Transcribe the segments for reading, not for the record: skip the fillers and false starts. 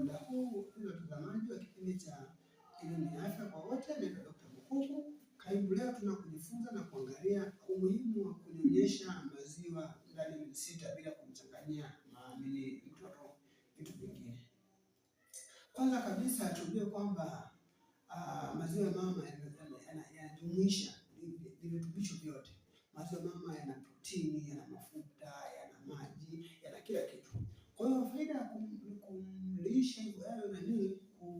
Muda huu watazamaji wa kipindi cha Elimu ya Afya kwa Wote, naitwa Dr. Bukuku. Karibu, leo tunakujifunza na kuangalia umuhimu wa kunyonyesha maziwa ndani ya miezi 6 bila kumchanganyia maamini mtoto vitu vingine. Kwanza kabisa tujue kwamba maziwa ya mama yanajumuisha virutubisho vyote. Maziwa mama yana protini, yana mafuta, yana maji, yana kila kitu. Kwa hiyo faida ya kumlisha hivyo nani,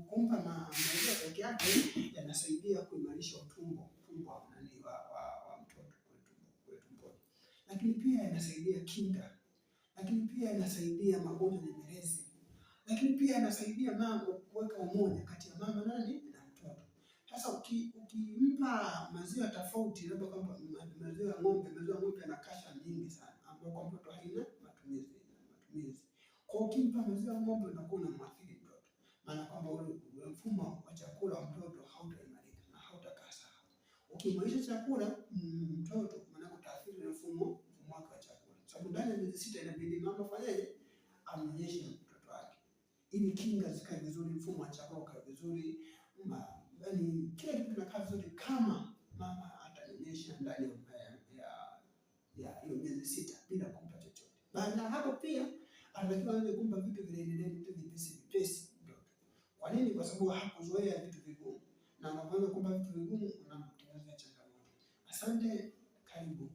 kumpa maziwa peke yake yanasaidia kuimarisha utumbo utumbo wa nani wa mtoto kule tumboni, lakini pia yanasaidia kinga, lakini pia yanasaidia magonjwa nyemelezi, lakini pia yanasaidia mama kuweka umoja kati ya mama nani na mtoto. Sasa ukimpa maziwa tofauti, labda kwamba maziwa ya ng'ombe, maziwa ya ng'ombe yana kasha nyingi sana ambayo kwa mtoto haina matumizi. Kwa ukimpa maziwa ya ng'ombe unakuwa unamwathiri mtoto, maana kwamba ule mfumo wa chakula wa mtoto hautaimarika na hautakaa sawa. Ukimwalisha chakula mtoto, maana utaathiri na mfumo wake wa chakula, sababu ndani ya miezi 6 inabidi mama fanyeje, amnyonyeshe mtoto wake ili kinga zikae vizuri, mfumo wa chakula ukae vizuri, yaani kila kitu kinakaa vizuri kama mama atanyonyesha ndani ya hiyo miezi 6 bila kumpa chochote. Baada ya hapo pia anatakiwa aanze kumpa vitu vile vitu vipesi vipesi mtoto. Kwa nini? Kwa sababu hakuzoea vitu vigumu, na unapoanza kumpa vitu vigumu unamtengenezea changamoto. Asante, karibu.